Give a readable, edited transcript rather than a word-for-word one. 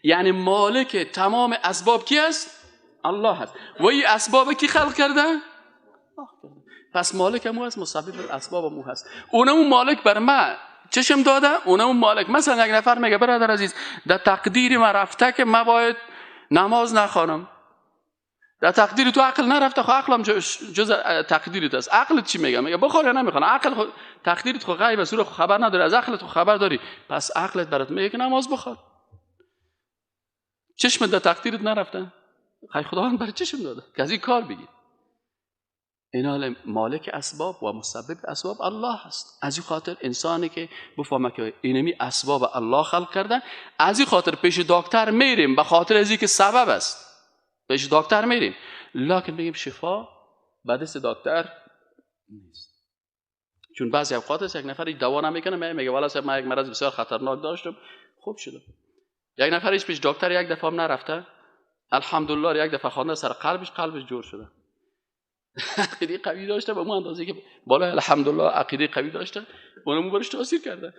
یعنی مالک تمام اسباب کی است؟ الله هست. و این اسباب کی خلق کرده؟ الله کرده. پس مالک مو هست، مسبب الاسباب مو هست. اونم مالک بر ما چشم داده، اونم مالک. مثلا یک نفر میگه برادر عزیز، در تقدیر ما رفته که ما باید نماز نخوانم. در تقدیر تو عقل نرفته، خب عقلم جز تقدیرت است. عقلت چی میگه؟ میگه بخور یا نمیخوان. عقل خود تقدیرت خو غیب است، خو خبر نداری، از عقلت خو خبر داری. پس عقلت برات میگه که نماز بخوان. چشم در تقدیرت نرفته، خیلی خداوند برای چشم داده که از این کار بگیر. اینا مالک اسباب و مسبب اسباب الله هست. از این خاطر انسانی که بفهمه که اینمی اسباب الله خلق کرده، از این خاطر پیش دکتر میریم، به خاطر از اینکه سبب است پیش دکتر میریم، لکن میگیم شفا به دست دکتر نیست. چون بعضی اوقات است یک نفر دوا نمیکنه، میگه والا صاحب من یک مرض بسیار خطرناک داشتم، خوب شدم. یک نفر هیچ پیش دکتر یک دفعه هم نرفته، الحمدلله یک دفعه خوانده سر قلبش جور شده. عقیده قوی داشته به اون اندازه که بالای الحمدلله عقیده قوی داشته، اونم برش تاثیر کرده.